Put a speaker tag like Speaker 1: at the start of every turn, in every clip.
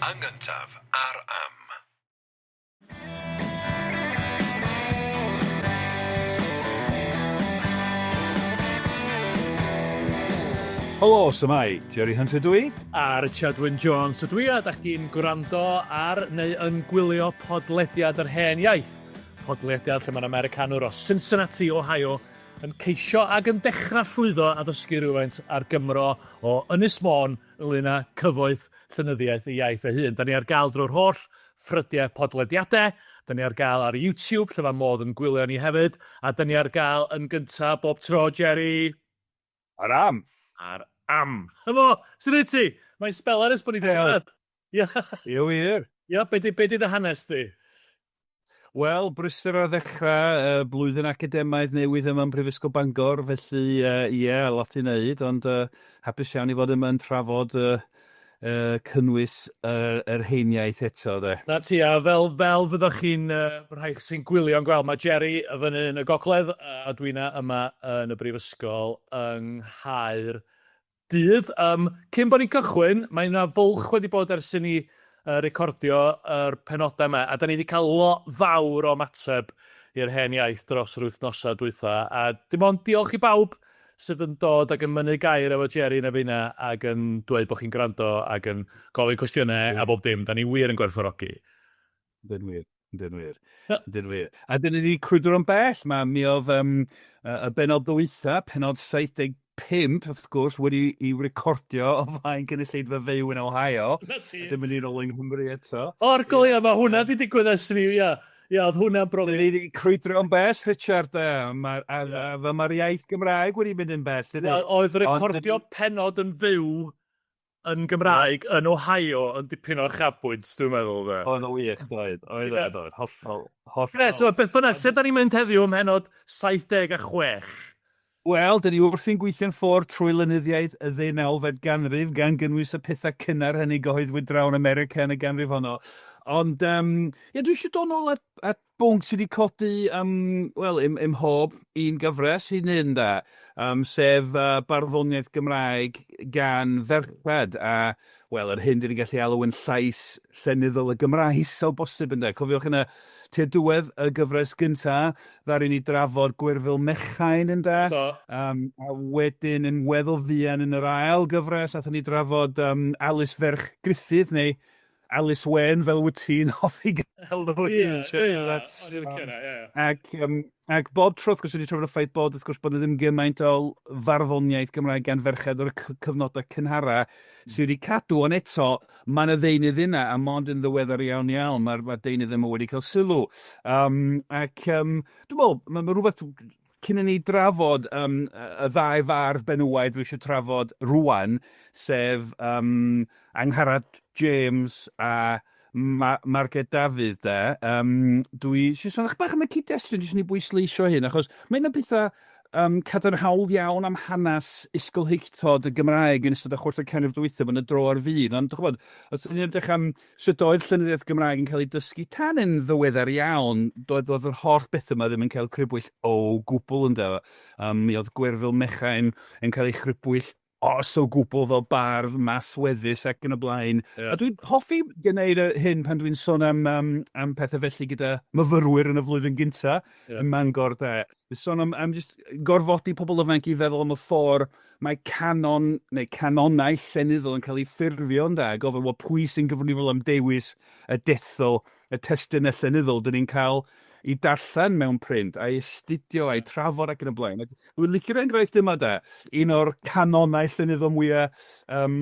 Speaker 1: Yn gyntaf, ar Am.
Speaker 2: Helo, shwmae? Jerry Hunter dw i.
Speaker 3: A Richard Wyn Jones ydw i, a dach chi'n gwrando ar neu yn gwylio podlediad Yr Hen Iaith. Podlediad lle mae'n Americanwr o Cincinnati, Ohio, yn ceisio ac yn dechrau llwyddo addysgu rhywfaint ar Gymro o Ynys Môn ynglyn â cyfoeth llenyddiaeth y iaith ei hun. Da ni ar gael drwy'r holl ffrydiau podlediadau, da ni ar gael ar YouTube lle mae modd yn gwylio ni hefyd, a da ni ar gael yn gyntaf bob tro, Jerry!
Speaker 2: Ar am!
Speaker 3: Ar am! Helo, sut wyt ti? Mae'n sbelan ers bod ni 'di siarad.
Speaker 2: Ia. Ie wir.
Speaker 3: Ia, be 'di, be 'di dy hanes di?
Speaker 2: Wel, brysur ar ddechrau y blwyddyn academaidd newydd yma ym Mhrifysgol Bangor, felly ie, yeah, lot i wneud, ond uh, hapus iawn i fod yma yn trafod uh, uh, cynnwys yr, yr hen iaith eto, de.
Speaker 3: Na ti, a fel, fel fyddwch chi'n, uh, rhai sy'n gwylio yn gweld, mae Jerry fyny yn y gogledd, a dwi'n yma yn y brifysgol yng Nghaer Dydd. Yym, cyn bod ni'n cychwyn, mae 'na fwlch wedi bod ers i ni yy recordio yr penodau 'ma, a 'dan ni 'di cael lot fawr o ymateb i'r Hen Iaith dros yr wythnosau dwytha, a dim ond diolch i bawb sydd yn dod ac yn mynnu gair efo Jerry neu finna ac yn dweud bod chi'n gwrando ac yn gofyn cwestiynau a bob dim. 'Dan ni wir yn gwerthfawrogi.
Speaker 2: Yndyn wir. Yndyn wir. Yndyn wir. A dyn ni wedi crwydro yn bell. Mae, mi oedd um, y benod ddwytha, penod 75, wrth gwrs, wedi i recordio o flaen gynulleidfa fyw yn Ohio.
Speaker 3: Na ti.
Speaker 2: A dyma ni'n ôl yng Nghymru eto.
Speaker 3: O'r golia, mae hwnna wedi digwydd ers ni, ia. Ia, oedd hwnna'n brofiad.
Speaker 2: Dyn ni wedi crwydro yn bell, Richard. Mae'r, a, a, a, mae'r iaith Gymraeg wedi mynd yn bell, dydy?
Speaker 3: Oedd recordio penod yn fyw yn Gymraeg yn Ohio yn dipyn o uchafbwynt, dwi'n meddwl, de.
Speaker 2: Oedd o wych, doedd. Oedd o, doedd. Hollol, hollol.
Speaker 3: Grêt, so beth bynnag, lle da ni'n mynd heddiw ym mhennod 76?
Speaker 2: Wel, dyn ni wrthi'n gweithio'n ffordd trwy lenyddiaeth y ddeunawfed ganrif, gan gynnwys y pethau cynnar hynny gyhoeddwyd draw yn America yn y ganrif honno. Ond, um, ie, dwi eisiau dod nôl at, at bwnc sydd wedi codi am, wel, ym, ym mhob un gyfres hyd yn hyn, de, um, sef uh, barddoniaeth Gymraeg gan ferched, a, wel, yr hyn dyn ni'n gallu alw yn llais llenyddol y Gymraes o bosib, ynde. Cofiwch yna, tua diwedd y gyfres gynta, ddaru ni drafod Gwyrfil Mechain, ynde?
Speaker 3: Do.
Speaker 2: Um, a wedyn, yn weddol fuan yn yr ail gyfres, athon ni drafod um, Alys ferch Gruffydd, neu Alys Wen, fel wyt ti'n hoffi galw
Speaker 3: hi. Ie, ie, o'n i'n licio hynna, ie, ie.
Speaker 2: Ac, um, ac bob tro, wrth gwrs, wedi trafod y ffaith bod, wrth gwrs, bod 'na ddim gymaint o farddoniaeth Gymraeg gan ferched o'r cyfnodau cynhara sydd wedi cadw, ond eto, mae 'na ddeunydd yna, a mond yn ddiweddar iawn iawn mae'r ma deunydd yma wedi cael sylw. Um, ac um, dwi'n meddwl, mae ma rhywbeth Cyn i ni drafod yym y ddau fardd benywaidd dwi eisiau trafod rŵan, sef yym Angharad James a Ma- Marged Dafydd de, yym dwi eisiau sôn bach am y cyd-destun jyst i ni bwysleisio hyn, achos mae un o pethau yym cadarnhaol iawn am hanes ysgolheictod y Gymraeg yn ystod y chwarter canrif dwytha, bod 'na dro ar fyd, ond dych ch'mod, os 'dan ni'n edrych am Sut oedd llenyddiaeth Gymraeg yn cael ei dysgu tan yn ddiweddar iawn, doedd oedd yr holl beth yma ddim yn cael crybwyll o gwbl ynde. Um, mi oedd Gwerfyl Mechain yn cael ei chrybwyll os o gwbl fel bardd masweddus ac yn y blaen. Yeah. A dwi'n hoffi gwneud hyn pan dwi'n sôn am, um, am pethau felly gyda myfyrwyr yn y flwyddyn gynta yeah. ym Mangor de. Dwi'n sôn am, am just gorfodi pobl ifanc i feddwl am y ffordd mae canon neu canonau llenyddol yn cael eu ffurfio ynde, a gofyn, wel, pwy sy'n gyfrifol am dewis y dethol, y testunau llenyddol dyn ni'n cael i darllen mewn print, a'i astudio, a'i trafod ac yn y blaen. Ac dwi'n licio'r enghraifft yma de, un o'r canonau llenyddol mwya um,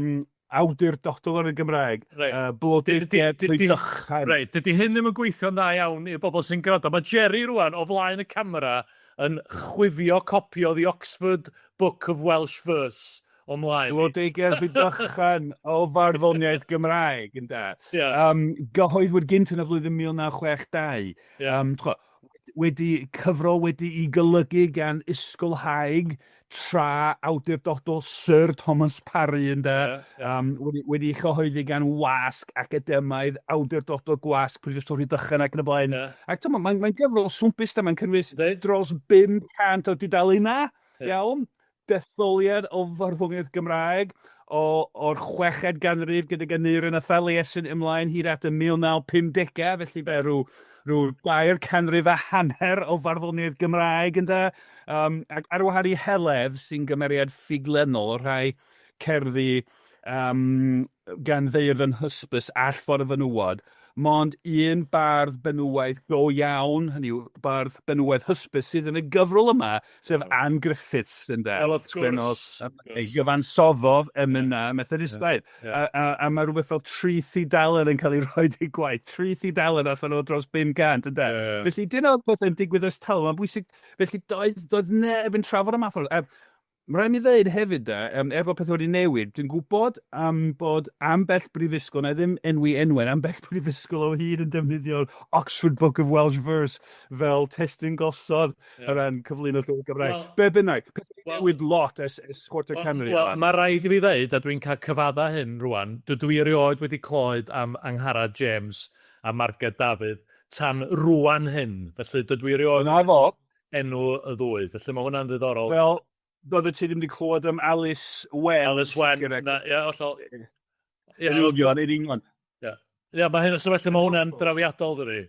Speaker 2: awdurdodol ar y Gymraeg.
Speaker 3: Reit.
Speaker 2: Uh, Blodeugerdd Rhydychen.
Speaker 3: Reit, dydy hyn ddim yn gweithio'n dda iawn i'r bobl sy'n gwrando. Mae Jerry rwan o flaen y camera yn chwifio copi o The Oxford Book of Welsh Verse o mlaen i.
Speaker 2: Blodeugerdd Rhydychen o farddoniaeth Gymraeg, ynde?
Speaker 3: Ie.
Speaker 2: Um, gyhoeddwyd gynt yn y flwyddyn 1962.
Speaker 3: Ie.
Speaker 2: Um, wedi cyfrol wedi'i golygu gan ysgolhaig tra awdurdodol Syr Thomas Parry ynde,
Speaker 3: Ie, ie.
Speaker 2: yym wedi wedi ei chyhoeddi gan wasg academaidd awdurdodol gwasg Prifysgol Rhydychen ac yn y blaen.
Speaker 3: Ie.
Speaker 2: Ac t'mo' mae'n mae'n gyfrol swmpus de, mae'n cynnwys
Speaker 3: Yndi.
Speaker 2: dros 500 o dudalennau,
Speaker 3: Ie.
Speaker 2: iawn? Detholiad o farddoniaeth Gymraeg. o, o'r chweched ganrif gydag Aneurin a Thaliesin ymlaen hyd at y 1950au, felly be, rhyw, rhyw dair canrif a hanner o farddoniaeth Gymraeg, ynde? Um, ac ar wahân i Heledd, sy'n gymeriad ffuglenol, rhai cerddi um, gan feirdd yn hysbys allfod y fenywod, mond un bardd benywaidd go iawn, hynny yw, bardd benywaidd hysbys sydd yn y gyfrol yma, sef Ann Griffiths, ynde?
Speaker 3: Wel, wrth gwrs.
Speaker 2: Sgwennodd, ei gyfansoddodd emynau Methodistaidd. A, a, a mae rhywbeth fel 3 thudalen yn cael ei rhoi i gwaith. 3 thudalen allan o dros 500, ynde? Felly dyna oedd pethau'n digwydd ers talwm. Mae'n bwysig, felly doedd neb yn trafod y math o... Mae rhaid mi ddeud hefyd de, er bod pethau wedi newid, dwi'n gwybod am bod ambell brifysgol, na i ddim enwi enwau, ambell brifysgol o hyd yn defnyddio'r Oxford Book of Welsh Verse fel testun gosod o ran cyflwyno llyfr Gymraeg.
Speaker 3: Wel,
Speaker 2: Be bynnag, pethau wedi
Speaker 3: wel,
Speaker 2: newid lot ers chwarter canrif
Speaker 3: Wel,
Speaker 2: wan.
Speaker 3: mae rhaid i fi ddeud, a dwi'n cael cyfadda hyn rwan, dydw i erioed wedi clywed am Angharad James a Marged Dafydd tan rwan hyn. Felly dydw i erioed
Speaker 2: Na fo.
Speaker 3: enw y ddwy. Felly mae hwnna'n ddiddorol.
Speaker 2: Wel, doeddet ti ddim wedi clywed am Alice Wen.
Speaker 3: Alice Wen, na, ia, hollol.
Speaker 2: Ia, yn union, yn union.
Speaker 3: Ia, mae hyn, so felly mae hwnna'n drawiadol, dydi?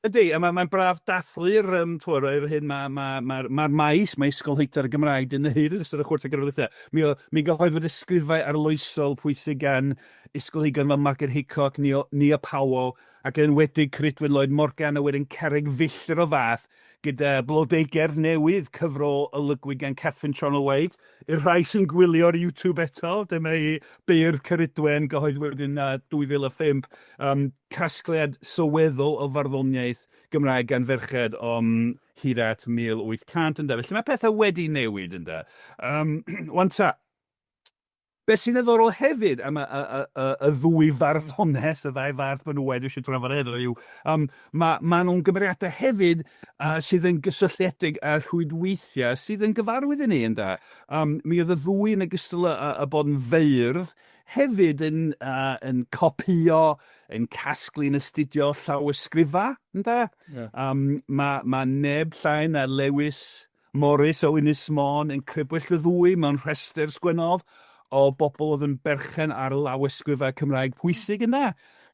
Speaker 2: Ydy, a mae'n braf dathlu'r yr hyn mae'r ma maes, mae Ysgolheictod y Gymraeg 'di wneud yn ystod y chwarter ganrif ddiwetha. Mi gyhoeddwyd ysgrifau arloesol pwysig gan ysgolheigion fel Margaret Hickok, Nia Powell, ac yn enwedig Ceridwen Lloyd Morgan, a wedyn carreg filltir o fath gyda Blodeugerdd Newydd, cyfrol olygwyd gan Katherine Chonell-Wade. I'r rhai sy'n gwylio'r YouTube eto, dyma i Beirdd Ceridwen, gyhoeddwyd yn 2005, casgliad sylweddol o farddoniaeth Gymraeg gan ferched om hyd at 1800, ynde. Felly mae pethau wedi newid, ynde. Wan ta, beth sy'n ddiddorol hefyd am y ddwy farddones, y ddau fardd benywaidd dwi eisiau trafod heddiw yw, ma' nhw'n gymeriadau hefyd sydd yn gysylltiedig â rhwydweithiau sydd yn gyfarwydd i ni, ynde. Mi oedd y ddwy yn ogystal â bod yn feirdd, hefyd yn copïo, yn casglu, yn astudio llawysgrifau, ynde. Ma' neb llai na Lewis Morris o Ynys Môn yn crybwyll y ddwy mewn rhestr sgwennodd o bobl oedd yn berchen ar lawysgrifau Cymraeg pwysig yna,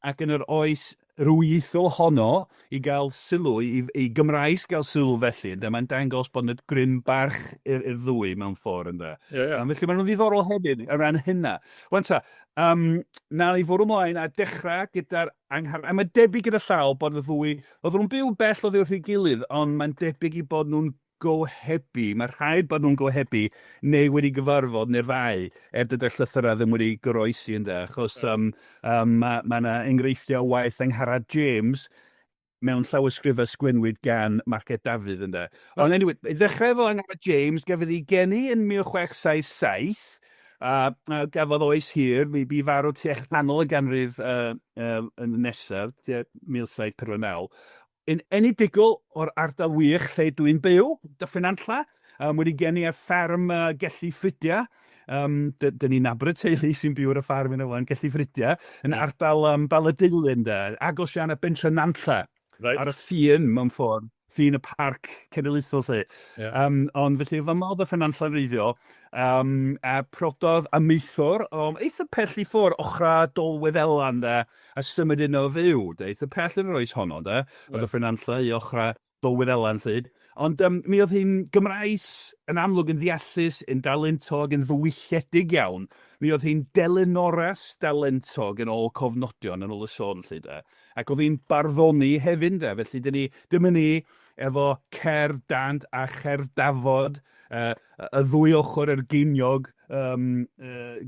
Speaker 2: ac yn yr oes rywiaethol honno i gael sylw, i Gymraes gael sylw felly, ynde, mae'n dangos bod 'na gryn barch i'r ddwy mewn ffordd, ynde. Felly maen nhw'n ddiddorol hefyd o ran hynna. Wan ta, wna i fwrw ymlaen a dechrau gyda'r Angharad, a mae'n debyg gyda llaw bod y ddwy, oedden nhw'n byw bell oddi wrth ei gilydd, ond mae'n debyg i bod nhw'n gohebu, mae rhaid bod nhw'n gohebu neu wedi gyfarfod neu'r ddau, er dydy'r llythyrau ddim wedi goroesi ynde, achos mae 'na enghreifftiau o waith Angharad James mewn llawysgrifau sgwennwyd gan Marged Dafydd ynde. Ond anyway, i ddechrau efo Angharad James, gafodd ei geni yn 1677, a gafodd oes hir, mi bu farw tua chanol y ganrif yn nesaf, tua 1749. Yn enedigol o'r ardal wych lle dwi'n byw, Dyffryn Nantlle, wedi geni ar fferm Gelli Ffrydia. Dyn ni'n nabod y teulu sy'n byw ar y ffarm yna wan, Gelli Ffrydia, yn ardal Baladeulyn de, agos iawn at bentre Nantlle. Ar y ffin, mewn ffordd, ffin y parc cenedlaethol 'lly. Ond felly fama oedd Dyffryn Nantlle yn wreiddiol, a priododd amaethwr o eitha pell i ffwrdd, ochrau Dolwyddelan de, a symud yno i fyw, de, eitha pell yn yr oes honno, de, o Ddyffryn Nantlle i ochrau Dolwyddelan 'lly. Ond mi oedd hi'n Gymraes yn amlwg, yn ddeallus, yn dalentog, yn ddiwylliedig iawn. Mi oedd hi'n delynores dalentog yn ôl cofnodion, yn ôl y sôn 'lly, de. Ac oedd hi'n barddoni hefyd, de. Felly, dyn ni, dyma ni efo cerdd dant a cherdd dafod, y ddwy ochr yr geiniog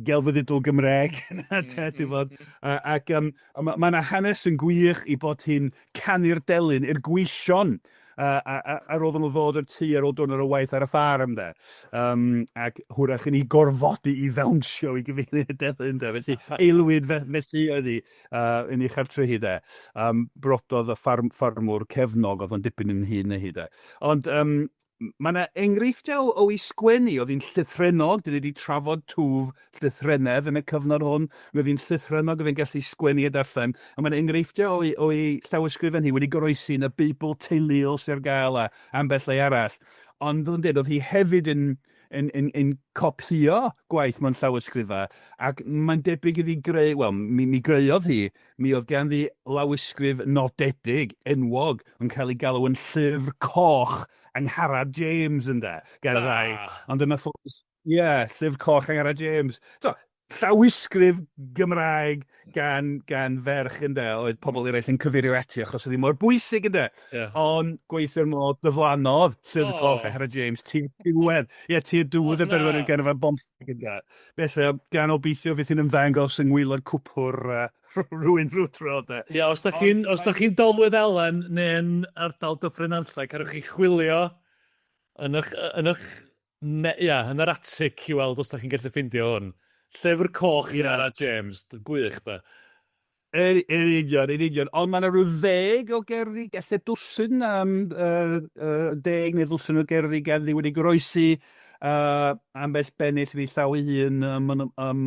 Speaker 2: gelfyddydol Gymraeg yna, de, ti'n gwbod. Ac mae 'na hanes yn gwych i bod hi'n canu'r delyn i'r gweision ar ôl iddyn nhw ddod i'r tŷ ar ôl diwrnod o waith ar y ffarm, de. Ac hwyrach yn eu gorfodi i ddawnsio i gyfeilio y delyn, de. Felly aelwyd felly oedd hi yn ei chartre hi, de. Briododd y ffarmwr cefnog oedd o'n dipyn yn hŷn na hi, de. Ond mae 'na enghreifftiau o'i sgwennu, oedd hi'n llythrennog, dan ni 'di trafod twf llythrennedd yn y cyfnod hwn, mi oedd hi'n llythrennog, oedd hi'n gallu sgwennu a darllen, a mae 'na enghreifftiau o'i llawysgrifen hi wedi goroesi yn y Beibl teuluol sy ar gael a ambell le arall. Ond fel dwi'n deud, oedd hi hefyd yn yn, yn, yn copïo gwaith mewn llawysgrifau, ac mae'n debyg iddi greu, wel, mi, mi greuodd hi, mi oedd ganddi lawysgrif nodedig, enwog, yn cael ei galw yn Llyfr Coch Angharad James, ynde, gan rai. Ond yn anffodus, ie, Llyfr Coch Angharad James. So, llawysgrif Gymraeg gan, gan ferch, ynde, oedd pobl eraill yn cyfeirio ati achos oedd hi mor bwysig, ynde. Yeah. Ond gweithio'r modd dyflannodd Llyfr oh. Coch Angharad James tu'r diwedd. Ie, yeah, tu'r diwedd y berfenw gen efo'r bomtheg, ynde. Felly, gan obeithio fydd hi'n ymddangos yng ngwaelod cwpwr uh, rhywun rhyw tro, de.
Speaker 3: Ie, os da chi'n os da chi'n Dolwyddelan neu'n ardal Dyffryn Nantlle, cerwch chi chwilio yn eich, yn eich, ne, ia, yn yr atig i weld os da chi'n gallu ffindio hwn. Llyfr coch yeah. Angharad James, gwych da.
Speaker 2: Yn union, yn union. Ond mae yna rhyw ddeg o gerddi, gallai dwsin, um, uh, uh, deg neu ddwsin o gerddi ganddi wedi goroesi, uh, ambell bennill yn ei llaw ei hun, um, um,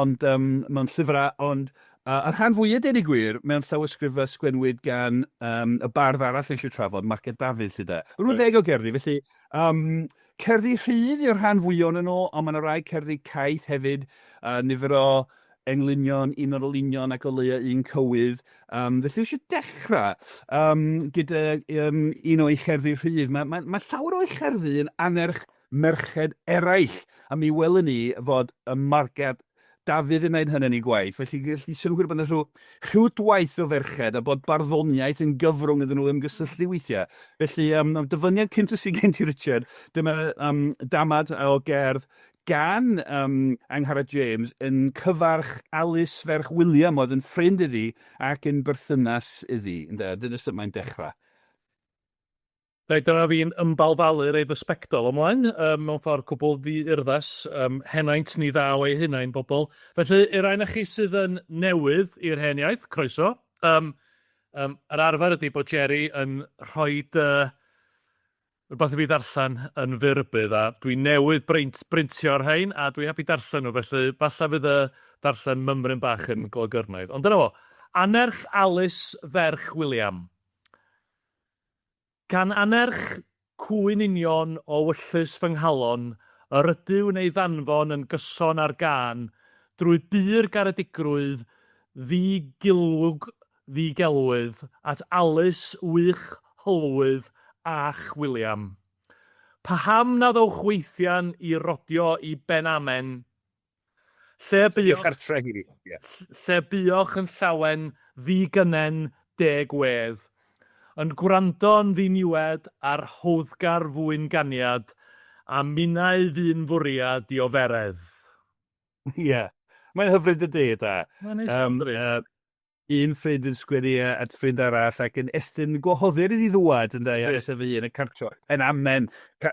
Speaker 2: ond um, mewn llyfrau, ond uh, y rhan fwyaf, deud y gwir, mewn llawysgrifau sgwennwyd gan um, y bardd arall eisiau trafod, Marged Dafydd, sydd e. Rhyw right. ddeg o gerddi, felly um, cerddi rhydd yw'r rhan fwyaf ohonyn nhw, ond mae yna rai cerddi caeth hefyd, uh, nifer o englynion, un o'r olwynion ac o leia un cywydd. Um, felly eisiau dechrau um, gyda um, un o'i cherddi rhydd. Mae, mae, mae llawer o'i cherddi yn annerch merched eraill, a mi welwn ni fod y Marged Dafydd yn wneud hynny yn ei gwaith, felly gallu synhwyro bod yna rhyw rhwydwaith o ferched a bod barddoniaeth yn gyfrwng iddyn nhw ymgysylltu weithiau. Felly, um, dyfyniad cyntaf sydd gen ti, Richard, dyma um, damad o gerdd gan um, Angharad James yn cyfarch Alice ferch William oedd yn ffrind iddi ac yn berthynas iddi. Ynde? Dyna sut mae'n dechrau.
Speaker 3: Reit, dyma fi'n ymbalfalu rei fy sbectol ymlaen, um, mewn ffordd cwbl ddi-urddas, um, henaint ni ddaw ei hunain, bobl. Felly, i'r rhai na chi sydd yn newydd i'r hen iaith, croeso. Um, um, yr arfer ydy bod Jerry yn rhoi uh, rhywbeth i fi ddarllen yn fyr-rybudd, a dwi newydd brint, brintio'r rhain, a dwi heb i darllen nhw, felly falle fydd y darllen mymryn bach yn glogyrnaidd. Ond dyna fo. Anerch Alice ferch William. Gan annerch cŵyn union o wyllys fy nghalon, yr ydyw'n ei ddanfon yn gyson ar gân, drwy bur garedigrwydd ddi-gilwg ddi-gelwydd, at Alys wych hylwydd a'ch William. Paham na ddowch weithian i rodio i Ben-amen? Lle buoch...
Speaker 2: Cartref i fi,
Speaker 3: ie. Lle buoch yn llawen ddi-gynnen deg wedd, Yn gwrando'n ddiniwed ar hawddgar fwyn-ganiad, A minnau fu'n fwriad i oferedd.
Speaker 2: Ie. Mae'n hyfryd dydy, de?
Speaker 3: Mae'n neis iawn, dydi?
Speaker 2: Un ffrind yn sgwennu at ffrind arall ac yn estyn gwahoddiad iddi ddŵad, ynde, i aros efo hi yn y cartre, yn Amen,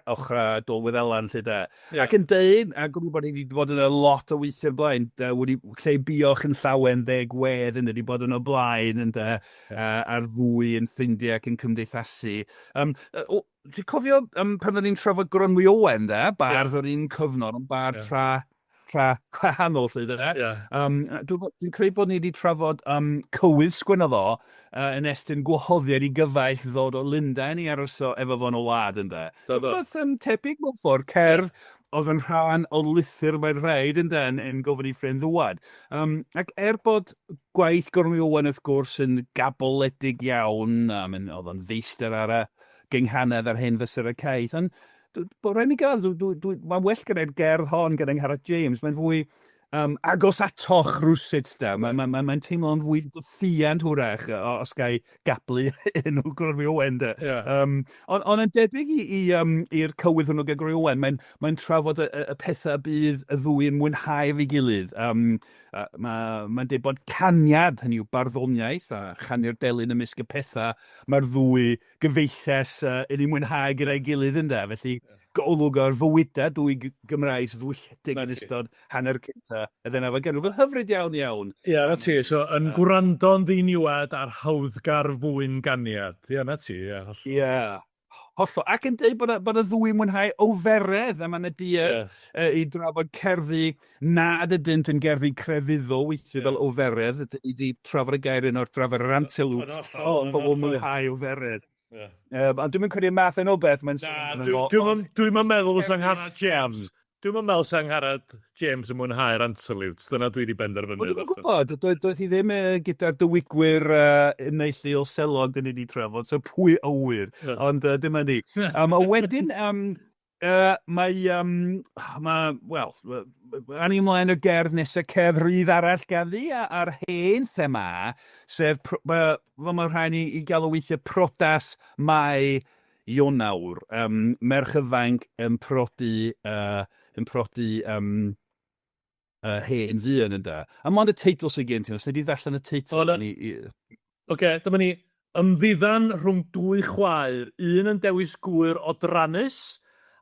Speaker 2: ochra Dôl Wyddelan, 'lly de. Yeah. Ac yn deud, a gwybod bod hi wedi bod yna lot o weithiau o'r blaen, de, wedi, lle buoch yn llawen ddeg wedd yn wedi bod yn o blaen, ynde, yeah. a'r ddwy yn ffrindiau ac yn cymdeithasu. Um, o, ti'n cofio um, pan oedden ni'n trafod Gronwy Owen, de, bardd yeah. o'r un cyfnod, ond bardd yeah. tra tra gwahanol 'lly de.
Speaker 3: Ie.
Speaker 2: Yym dwi'n dwi'n credu bod ni wedi trafod um, cywydd sgwennodd o uh, yn estyn gwahoddiad i gyfaill ddod o Lundain i aros o, efo fo yn y wlad ynde.
Speaker 3: Do, do.
Speaker 2: Rhywbeth um, tebyg mewn ffordd, cerdd oedd yn rhan o lythyr mae'n rhaid ynde, yn, yn gofyn i ffrind ddŵad. Um, ac er bod gwaith Goronwy Owen wrth gwrs yn gaboledig iawn, a mynd, oedd o'n feistr ar y gynghanedd a'r hen fyser y caeth, ond Bod rhaid mi gael, dwi, dwi, dwi, mae'n well gyda'r gerdd hon gyda Angharad James, mae'n fwy um, agos atoch rhywsut da. Mae'n ma, ma, ma teimlo'n fwy dythiant hwrach, os ga i gablu enw Gronwy Owen da.
Speaker 3: Yeah.
Speaker 2: Um, ond on yn debyg i, i, um, i'r cywydd hwnnw gyda Gronwy Owen, mae'n mae trafod y, y, y pethau bydd y ddwy yn mwynhau efo'i gilydd. Um, Mae'n ma dweud bod caniad, hynny yw barddoniaeth, a chanu'r delyn ymysg y pethau, mae'r ddwy gyfeilles yn ei mwynhau gyda'i gilydd ynde, felly golwg ar fywydau dwy Gymraes ddiwylliedig yn ystod hanner cynta y ddeunawfed ganrif. Rhywbeth hyfryd iawn iawn.
Speaker 3: Ia, 'na ti, so yn gwrando'n ddiniwed ar hawddgar fwyn ganiad. Ia, 'na ti, ia, hollol.
Speaker 2: Ia, hollol. Ac yn deud bod 'na bod y ddwy'n mwynhau oferedd, a ma' 'na duedd i drafod cerddi nad ydynt yn gerddi crefyddol weithiau fel oferedd, ydyn ni 'di trafod y gair yna wrth drafod yr antelwt, pobl yn mwynhau oferedd.
Speaker 3: Yeah.
Speaker 2: Ond dwi'm yn credu'r math yna o beth mae'n
Speaker 3: Na, dwi'm dwi meddwl fysa Angharad James. Dwi'm yn meddwl sa Angharad James yn mwynhau'r Anterliwt. Dyna dwi wedi benderfynu.
Speaker 2: Wel, dwi'm yn gwybod. Doedd, doedd hi ddim uh, gyda'r dywigwyr uh, neilltuol selog dyn ni wedi trafod, so pwy a ŵyr. Yes. Ond uh, dyma ni. Um, a wedyn, um, Uh, mae, um, mae, wel, awn ni ymlaen y gerdd nesaf, cerdd rydd arall ganddi a'r hen thema, sef, fel mae rhaid ni i gael o weithiau, prodas Mai Ionawr, um, merch ifanc yn prodi, uh, yn prodi um, y hen ddyn ynde. A mond y teitl sydd gen ti, os wnei di ddarllen y teitl
Speaker 3: O, na.
Speaker 2: i ni.
Speaker 3: Ocê, dyma ni. Ymddiddan rhwng dwy chwaer, un yn dewis gŵyr odrannus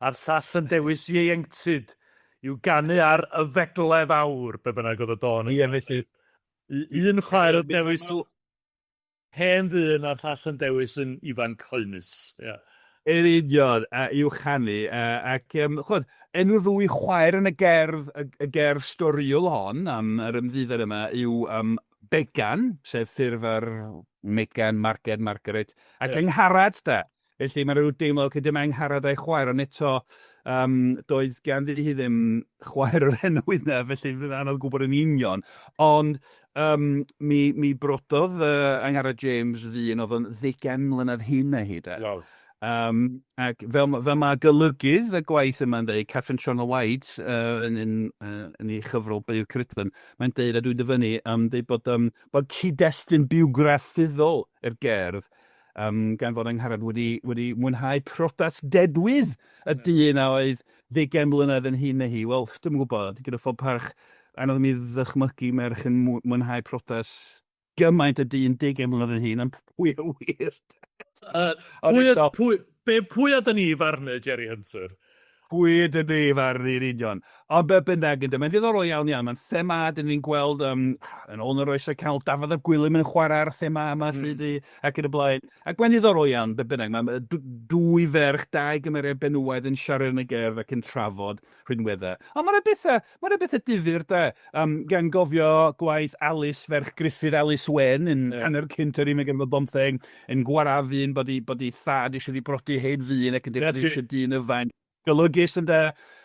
Speaker 3: a'r llall yn dewis ieuenctid, i'w ganu ar Y Fegle Fawr, be bynnag oedd y dôn yn
Speaker 2: Ie, felly.
Speaker 3: Un chwaer yn dewis Hen ddyn a'r llall yn dewis yn ifanc hoenus. Ia.
Speaker 2: Yn union, a i'w chanu, ac yym ch'mod, enw'r ddwy chwaer yn y gerdd, y y gerdd storïol hon am yr ymddiddan yma yw yym Began, sef ffurf ar Megan, Marged, Margaret, ac Angharad de. Felly mae rhyw deimlad, ocê, dyma Angharad a'i chwaer, ond eto yym doedd ganddi hi ddim chwaer o'r enw yna, felly fydd anodd gwybod yn union. Ond yym mi mi brododd yy Angharad James ddyn oedd yn ddeugain mlynedd hŷn na hi de.
Speaker 3: Waw.
Speaker 2: Yym ac fel ma' fel ma' golygydd y gwaith yma'n dweud, Catherine Charnel White, yy yn yn yy yn ei chyfrol Beirdd Ceridwen, mae'n deud, a dwi'n dyfynnu, yym deud bod yym bod cyd-destun bywgraffyddol i'r gerdd Yym, gan fod Angharad wedi, wedi mwynhau priodas dedwydd y dyn a oedd ddeugain mlynedd yn hŷn na hi. Wel, dwi'm yn gwybod, gyda phob parch, anodd i mi ddychmygu merch yn mwynhau priodas gymaint â dyn deugain mlynedd yn hŷn, ond pwy a ŵyr?
Speaker 3: Yy, pwy, pwy, be, pwy ydyn ni i farnu Jerry Hunter?
Speaker 2: Pwy ydyn ni i farnu yn union? Ond be bynnag ynde, mae'n ddiddorol iawn iawn, mae'n thema dyn ni'n gweld um, yn ôl yn yr oesau canol, Dafydd ap Gwilym yn chwarae ar y thema yma mm. lly, ac yn y blaen. Ac mae'n ddiddorol iawn, be bynnag, mae dwy ferch, dau gymeriad benywaidd yn siarad yn y gerdd ac yn trafod rhinweddau. Ond mae'n bethau, mae'n bethau difyr de, um, gan gofio gwaith Alice ferch Gruffydd Alice Wen yn yeah. hanner cynt yr unfed ganrif ar bymtheg, yn gwarafun bod ei, bod ei thad eisiau iddi brodi hen ddyn ac yn dweud bod eisiau dyn ifanc golygus ynde.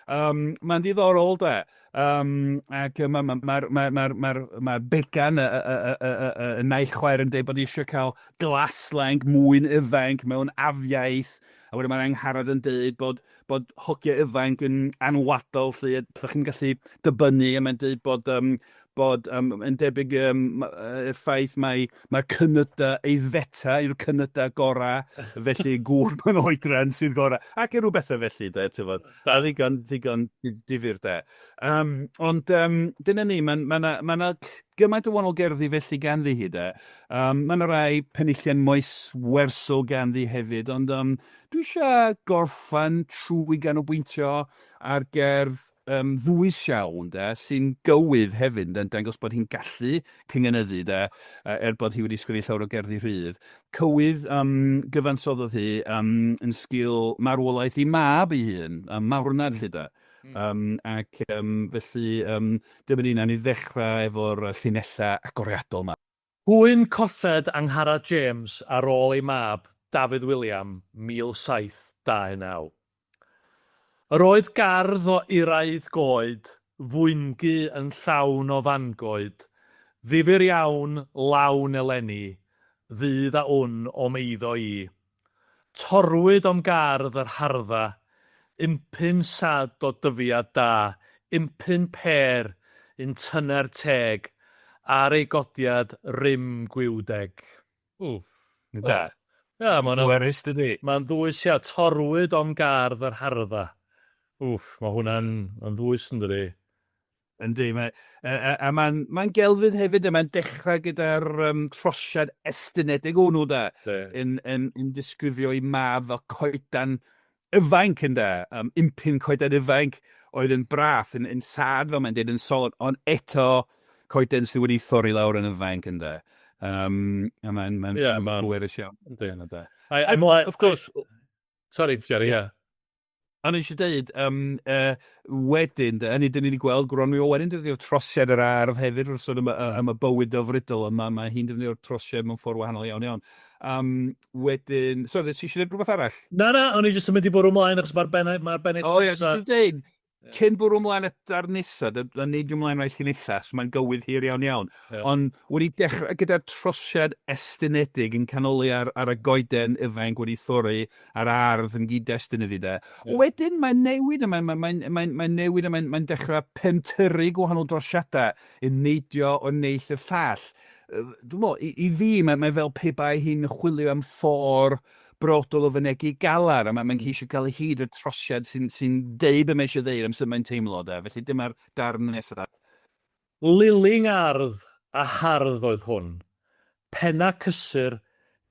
Speaker 2: Um, mae'n ddiddorol de. Um, ac mae'r ma, ma, ma, ma, ma, ma Began, y, y, y, y, y, y naill chwaer yn dweud bod eisiau cael glaslanc mwyn ifanc mewn afiaith. A wedyn mae'r Angharad yn dweud bod, bod hogiau ifanc yn anwadal, lle ydych chi'n gallu dibynnu, a mae'n dweud bod, um, bod yym yn debyg yym i'r ffaith mai mae'r cynydau aeddfeta yw'r cynydau gorau, felly gŵr mewn oedran sydd gorau, ac unrhyw bethau felly de, tibod. A ddigon, ddigon difyr de. Yym ond yym dyna ni, mae'n ma' 'na ma' 'na gymaint o wahanol gerddi felly ganddi hi de. Yym ma' 'na rai penillion moeswersol ganddi hefyd, ond yym dwi eisiau gorffen trwy ganolbwyntio ar gerdd yym ddwys iawn de, sy'n gywydd hefyd ynde, yn dangos bod hi'n gallu cynganeddu de, er bod hi wedi sgwennu llawer o gerddi rhydd. Cywydd yym gyfansoddodd hi yym yn sgil marwolaeth ei mab ei hun, yym marwnad 'lly de. Yym ac yym felly yym dyma ni, wnawn ni ddechrau efo'r llinellau agoriadol 'ma.
Speaker 3: Pwy'n colled Angharad James ar ôl ei mab, Dafydd William, 1729. Yr oedd gardd o iraidd goed, fwyngu yn llawn o fangoed, ddifyr iawn, lawn eleni, ddydd a wn o'm eiddo i. Torrwyd o'm gardd yr hardda, Impyn sad o dyfiad da, Impyn pêr, un tyner teg, Ar ei godiad rym gwiw deg. Ww.
Speaker 2: Da.
Speaker 3: Ia, ma' hwnna'n...
Speaker 2: Pwerus, dydi?
Speaker 3: Mae'n ddwys, ia. Torrwyd o'm gardd yr hardda. Wff, ma' hwnna'n... mae'n ddwys, yn dydi?
Speaker 2: Yndi, mae, a, a, a mae'n mae gelfydd hefyd, a mae'n dechrau gyda'r um, trosiad estynedig hwnnw, de, yn, yn, yn disgrifio ei mab fel coedan ifanc, ynde, um, impyn coedan ifanc oedd yn braff, yn, yn sad, fel mae'n dweud, yn solid, ond eto coeden sydd wedi thorri lawr yn ifanc, ynde. Um, a mae'n mae
Speaker 3: yeah, ma
Speaker 2: bwerus iawn.
Speaker 3: Yndi, yndi. I, I'm, wrth gwrs... Sorry, Jerry, yeah.
Speaker 2: O'n i eisiau deud, um, uh, wedyn, de, hynny, dyn ni wedi gweld Goronwy Owen yn defnyddio trosiad yr ardd hefyd wrth sôn am, am y bywyd delfrydol yma, mae hi'n defnyddio'r trosiad mewn ffordd wahanol iawn iawn. Um, wedyn, sorry, ti eisiau dweud rhywbeth arall?
Speaker 3: Na, na, o'n i jyst yn mynd i bwrw ymlaen achos mae'r benau, mae'r bennill
Speaker 2: O ie, jyst yn deud, Cyn bwrw ymlaen at darn nesa, a neidio ymlaen rai llinellau, so mae'n gywydd hir iawn iawn, ond wedi dechrau gyda'r trosiad estynedig yn canoli ar, ar y goeden ifanc wedi thorri a'r ardd yn gyd-destun iddi de. Wedyn mae'n newid a mae'n, mae'n, mae'n, mae'n newid a mae'n, mae'n dechrau pentyrru gwahanol drosiadau yn neidio o neill i'r llall. Dwi'n meddwl, i, i fi, mae, mae fel pe bai hi'n chwilio am ffordd brodol o fynegi galar, a mae'n mae'n ceisio cael hyd i'r trosiad sy'n sy'n deud be mae eisiau ddeud am sut mae'n teimlo, de. Felly dyma'r darn nesaf.
Speaker 3: Liling ardd a hardd oedd hwn, penna cysur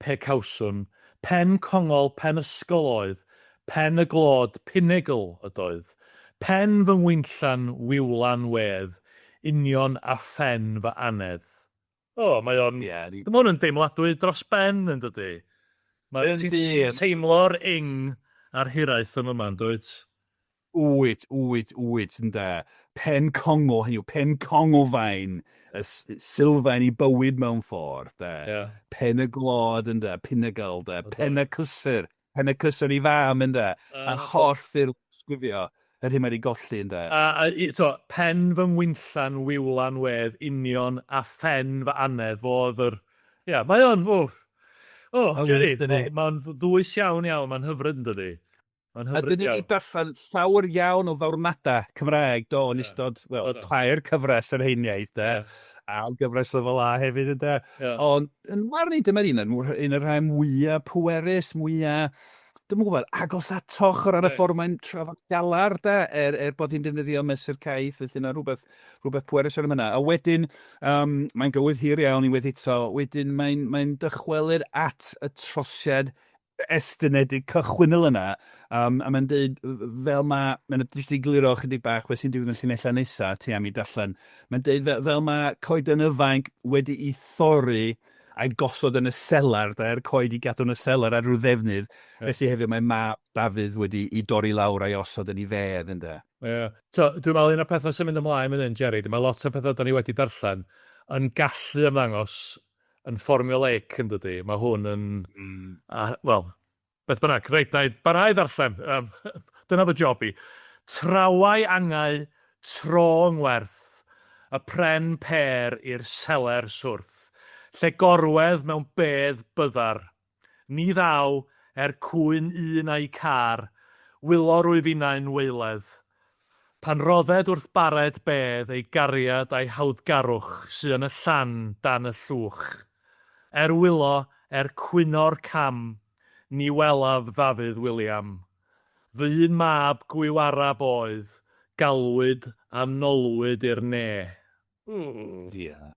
Speaker 3: pe cawswn, pen congol pen ysgol oedd, pen y glod pinegl ydoedd, pen fy ngwinllan wiwlan wedd, union a phen fy anedd. O, mae o'n...
Speaker 2: Ie.
Speaker 3: Mae hwn yn deimladwy dros ben, yn dydy? Mae, ti'n
Speaker 2: Yndi.
Speaker 3: ti teimlo'r ing a'r hiraeth yn yma, yn dwyt?
Speaker 2: Wyt, wyt, wyt, ynde. Pen congl, hynny yw, pen conglfaen, y sylfaen i bywyd mewn ffordd, de.
Speaker 3: Ie.
Speaker 2: Pen y glod, ynde, pinnacle, de. Pen y cysur, Pen y cysur i fam, ynde? A'r holl ffyrdd o ddisgrifio yr hyn mae 'di golli, ynde?
Speaker 3: A, a, i, t'mo', pen fy ngwinllan, wiwlan wedd, union, a phen fy annedd, fo oedd yr... Ia, mae o'n, wff. O, Jerry, mae'n ddwys iawn iawn, mae'n hyfryd, yn dydi? Mae'n
Speaker 2: A
Speaker 3: hyfryd
Speaker 2: dyn ni
Speaker 3: iawn.
Speaker 2: wedi darllen llawer iawn o farwnadau Cymraeg, do, yn ystod, wel, tair cyfres yr Hen Iaith, de, a'r gyfres Lefel A hefyd, ynde. Ond yn marn i, dyma'r un, un o'r rhai mwya pwerus, mwya, dwi'm yn gwybod, agos atoch o ran y ffordd mae'n trafod galar, de, er, er bod hi'n defnyddio mesur caeth, felly yna rhywbeth, rhywbeth pwerus ar hynna. A wedyn, um, mae'n gywydd hir iawn unwaith eto, wedyn mae'n mae dychwelyd at y trosiad estynedig cychwynnol yna, yym, a mae'n deud fel ma', mae'n jyst i egluro chydig bach beth sy'n digwydd yn y llinellau nesa, ti am i darllen, mae'n deud fel, fel ma' coeden ifanc wedi'i thorri a'i gosod yn y selar, de, yr coed i gadw yn y selar ar ryw ddefnydd, felly hefyd mae mab Dafydd wedi'i dorri lawr a'i osod yn ei fedd, ynde.
Speaker 3: Ie. So, dwi'n meddwl un o'r pethau sy'n mynd ymlaen fan hyn, Jerry, mae lot o'r pethau da ni wedi darllen yn gallu ymddangos yn formulaic, yn dydi? Mae hwn yn... Mm. A, wel, beth bynnag. Reit, na i barhau ddarllen. Um, dyna fy job i. Trawai angau, tro yng ngwerth, y pren pêr i'r seler swrth, lle gorwedd mewn bedd byddar. Ni ddaw, er cwyn un a'i car, wylo rwyf innau'n waeledd. Pan rodded wrth bared bedd ei gariad a'i hawddgarwch sy yn y llan dan y llwch. Er wylo, er cwyno'r cam, ni welaf Ddafydd William. Fy un mab gwiwarab oedd, galwyd a nolwyd i'r ne.
Speaker 2: Ia.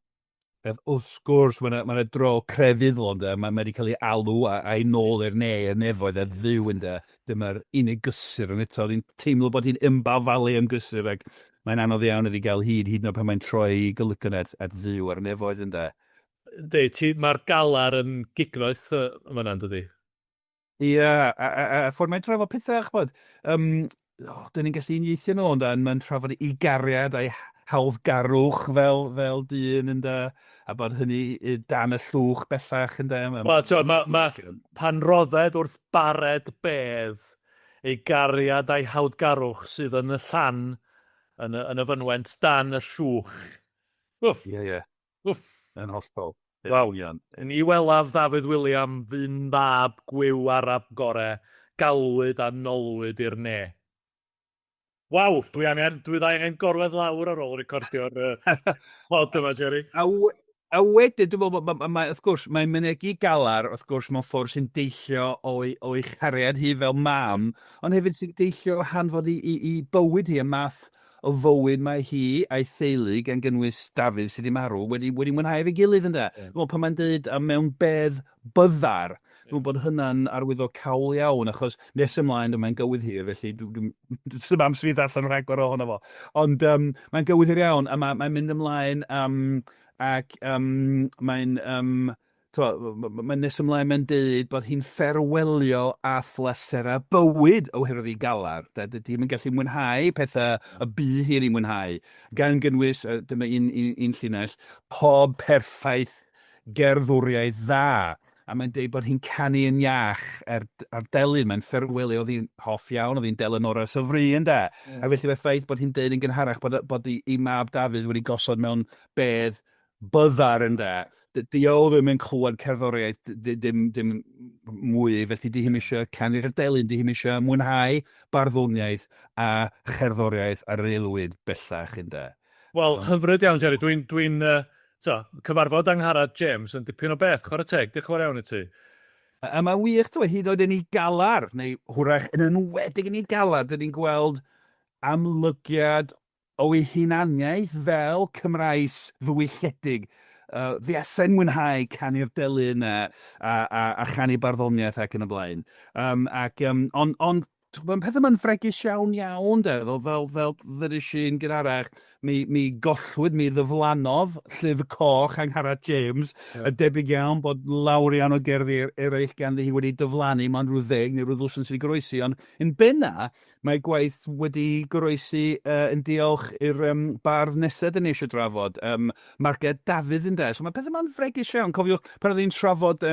Speaker 2: Peth, wrth gwrs, mae 'na mae 'na dro crefyddol ynde, mae mae 'di cael ei alw a- a'i nôl i'r ne, i'r nefoedd, at Dduw ynde. Dyma'r unig gysur, ond eto ni'n teimlo bod hi'n ymbafalu am gysur ac mae'n anodd iawn iddi gael hyd, hyd yn oed pan mae'n troi ei golygon at at Dduw a'r nefoedd ynde.
Speaker 3: Yndi, ti, mae'r galar yn gignoeth yy yn fan'na yn dydi?
Speaker 2: Ie, a a a a ffordd mae'n trafod pethau, chibod, yym, o, dan ni'n gallu uniaethu yn ôl, yndan, mae'n trafod ei gariad a'i hawddgarwch fel fel dyn, ynde, a bod hynny dan y llwch bellach, ynde.
Speaker 3: Wel, tibod, ma' ma' pan rodded wrth bared bedd ei gariad a'i hawddgarwch sydd yn y llan, yn y yn y fynwent, dan y llwch. Wff.
Speaker 2: Ie, ie.
Speaker 3: Wff.
Speaker 2: Yn hollol.
Speaker 3: Waw. Ni welaf Ddafydd William fu'n fab gwiw arab gore, galwyd a nolwyd i'r ne. Waw, dwi angen, dwi ddau angen gorwedd lawr ar ôl recordio'r uh, pod yma, Jerry.
Speaker 2: A, a wedyn, dwi'n meddwl, mae, mae, wrth gwrs, mae'n mynegi galar, wrth gwrs, mewn ffordd sy'n deillio o'i, o'i chariad hi fel mam, ond hefyd sy'n deillio o hanfod i, i, i bywyd hi, y math o fywyd mae hi a'i theulu, gan gynnwys Dafydd sydd 'di marw, wedi wedi mwynhau efo'i gilydd ynde? Dwi'n meddwl pan mae'n deud a mewn bedd byddar, dwi'n meddwl bod hynna'n arwyddocaol iawn achos nes ymlaen mae'n gywydd hir felly dw- dwi'm does dim amser i ddarllen rhagor ohono fo. Ond yym mae'n gywydd hir iawn a ma' mae'n mynd ymlaen yym ac yym mae'n yym... Mae'n nes ymlaen mae'n deud bod hi'n fferwelio â phleserau bywyd oherwydd ei galar. De, dydy hi'm yn gallu mwynhau pethau y bu hi'n eu mwynhau, gan gynnwys, dyma un, un, un llinell, pob perffaith gerddoriaeth dda. A mae'n deud bod hi'n canu yn iach ar, ar delyn, mae'n fferwelio, oedd hi'n hoff iawn, oedd hi'n delynores o fri, ynde? Yeah. A felly mae'r ffaith bod hi'n deud yn gynharach bod, bod ei, ei mab Dafydd wedi gosod mewn bedd byddar ynde. 'Di o ddim yn clywed cerddoriaeth dim dim mwy, felly 'di hi'm eisiau canu'r delyn, 'di hi'm eisiau mwynhau barddoniaeth a cherddoriaeth ar yr aelwyd bellach ynde.
Speaker 3: Wel, hyfryd iawn Jerry, dwi'n dwi'n yy t'o', cyfarfod Angharad James yn dipyn o beth, chwarae teg, diolch yn fawr iawn i ti.
Speaker 2: A mae'n wych, t'mo', hyd yn oed yn ei galar, neu hwyrach yn enwedig yn ei galar, 'dan ni'n gweld amlygiad O'i hunaniaeth fel Cymraes ddiwylliedig, fuasai'n mwynhau canu'r delyn a a a a chanu barddoniaeth ac yn y blaen. Yym ac yym ond ond mae'r pethau 'ma'n fregus iawn iawn de, fel fel fel ddeudais i'n gynharach, mi mi gollwyd, mi ddiflannodd Llyfr Coch Angharad James, a debyg iawn bod lawer iawn o gerddi eraill ganddi hi wedi diflannu, mond rhyw ddeg neu rhyw ddwsin sy 'di goroesi, ond yn benna' Mae gwaith wedi goroesi yn diolch i'r bardd nesa 'dyn ni eisiau drafod, Marged Dafydd ynde. So mae pethau 'ma'n fregus iawn. Cofiwch pan oedden ni'n trafod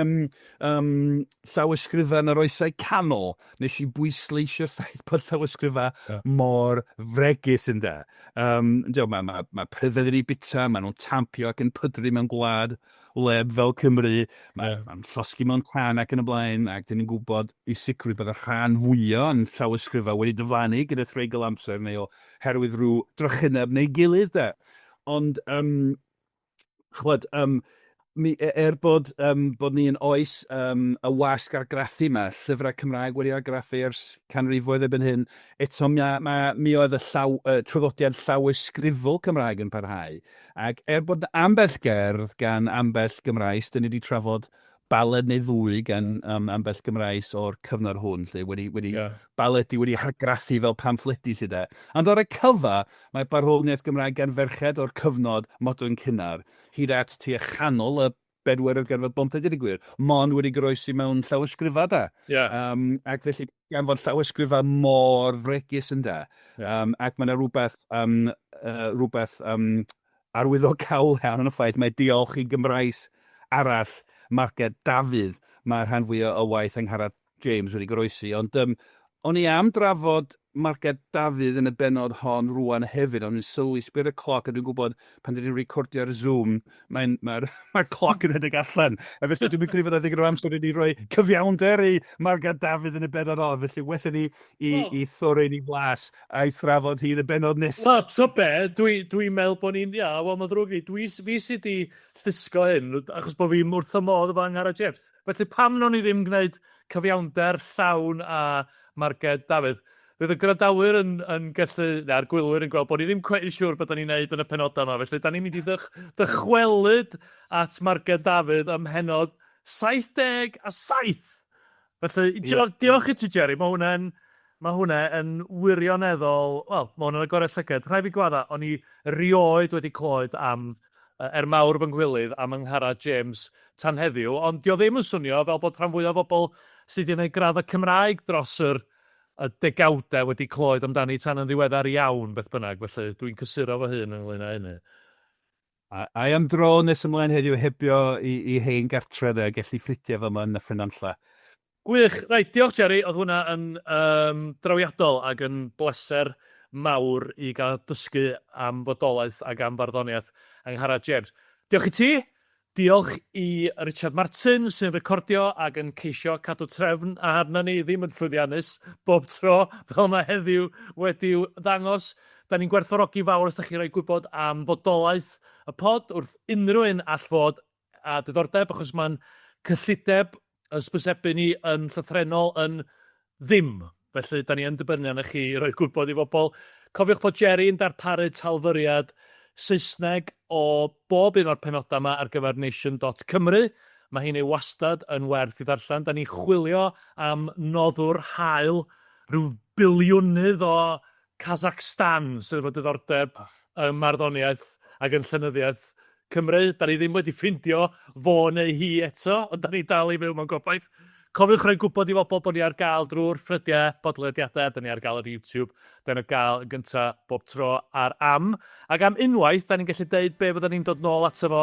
Speaker 2: llawysgrifau yn yr Oesau Canol, nes i bwysleisio'r ffaith bod llawysgrifau mor fregus ynde. Mae ma' ma' pryfed yn eu bwyta, maen nhw'n tampio ac yn pydru mewn gwlad wleb fel Cymru, mae mae'n llosgi mewn tân ac yn y blaen, ac 'dyn ni'n gwybod i sicrwydd bod y rhan fwya o'n llawysgrifau wedi diflannu gyda threigl amser neu oherwydd rhyw drychineb neu gilydd de. Ond yym ch'mod yym mi e- er bod yym bod ni yn oes yym y wasg argraffu 'ma, llyfrau Cymraeg wedi argraffu ers canrifoedd erbyn hyn, eto mi a- ma' mi oedd y llaw- y traddodiad llawysgrifol Cymraeg yn parhau. Ac er bod ambell gerdd gan ambell Gymraes, 'dyn ni 'di trafod baled neu ddwy gan um, ambell Gymraes o'r cyfnod hwn, 'lly, wedi, wedi yeah. baledi wedi hargraffu fel pamffledi, 'lly de. Ond ar y cyfa, mae barddoniaeth Gymraeg gan ferched o'r cyfnod modern cynnar, hyd at tua chanol y bedwerydd ganrif ar bymtheg, deud y gwir, mond wedi goroesi mewn llawysgrifau de.
Speaker 3: Yeah.
Speaker 2: Ac felly, gan fod llawysgrifau mor fregus ynde, yeah. Ac mae yna rhywbeth, rhywbeth arwyddocaol iawn yn y ffaith mae diolch i Gymraes arall, Marged Dafydd, mae rhan fwyaf o waith Angharad James wedi goroesi. Ond yym, o'n i am drafod Marged Dafydd yn y bennod hon rŵan hefyd, ond dwi'n sylwi, sbio ar y cloc, a dwi'n gwybod pan 'dyn ni'n recordio ar Zoom, mae'n, mae'r mae'r cloc yn rhedeg allan. A felly dwi'm yn credu fod 'na ddigon o amser i ni roi cyfiawnder i Marged Dafydd yn y bennod hon, felly well i ni i, i thorri ni blas a'i thrafod hi yn y bennod nesaf.
Speaker 3: Wel, tibod be, dwi, dwi'n meddwl bod ni'n, ia, wel, mae'n ddrwg i, dwi, fi sy' 'di llusgo hyn, achos bod fi wrth fy modd efo Angharad James. Felly pam wnawn ni ddim gwneud cyfiawnder llawn â Marged Dafydd? Fydd y gwrandawyr yn yn gallu, na'r gwylwyr yn gweld bod ni ddim cweit yn siŵr beth da ni'n neud yn y penodau yma, felly da ni'n mynd i dych, dychwelyd at Marged Dafydd ym mhennod 77! Felly, yeah. diolch i ti Jerry, mae hwnna'n mae hwnna yn wirioneddol, wel, mae hwnna'n agoriad llygad. Rhaid fi gwadda, o'n i rioed wedi clywed am er mawr fy nghwilydd am Angharad James tan heddiw, ond 'di o ddim yn swnio fel bod rhan fwyaf o bobl sydd 'di gwneud graddau Cymraeg dros yr y degawdau wedi clywed amdani tan yn ddiweddar iawn beth bynnag, felly dwi'n cysuro fy hun ynglyn â hynny.
Speaker 2: A i am dro nes ymlaen heddiw hebio i i hen gartre de, Gelli Ffrydiau fama yn Nyffryn Nantlle.
Speaker 3: Gwych! Reit, diolch Jerry, oedd hwnna yn yym drawiadol ac yn bleser mawr i gael dysgu am fodolaeth ac am farddoniaeth Angharad James. Diolch i ti, diolch i Richard Martin sy'n recordio ac yn ceisio cadw trefn arna ni, ddim yn llwyddiannus bob tro fel mae heddiw wedi'w ddangos. Da ni'n gwerthfawrogi fawr os da chi'n rhoi gwybod am fodolaeth y pod wrth unrhyw un all fod â diddordeb, achos mae'n cyllideb hysbysebu ni yn llythrennol yn ddim. Felly, da ni yn dibynnu arnoch chi i roi gwybod i bobl. Cofiwch bod Jerry yn darparu talfyriad Saesneg o bob un o'r penodau yma ar gyfer Nation dot Cymru. Mae hi'n ei wastad yn werth i ddarllen. Da ni'n chwilio am noddwr hael, rhyw biliwnydd o Kazakhstan sydd efo diddordeb ym marddoniaeth ac yn llenyddiaeth. Cymru. Da ni ddim wedi ffindio fo neu hi eto, ond da ni dal i fyw mewn gobaith. Cofiwch roi gwybod i bobl bod ni ar gael drwy'r ffrydiau podlediadau, da ni ar gael ar YouTube, da ni ar gael yn gyntaf bob tro ar Am. Ac am unwaith, da ni'n gallu deud be fydda ni'n dod nôl ato fo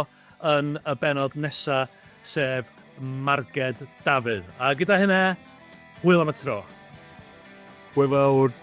Speaker 3: yn y bennod nesa, sef Marged Dafydd. A gyda hynna, hwyl am y tro.
Speaker 2: Hwyl fawr.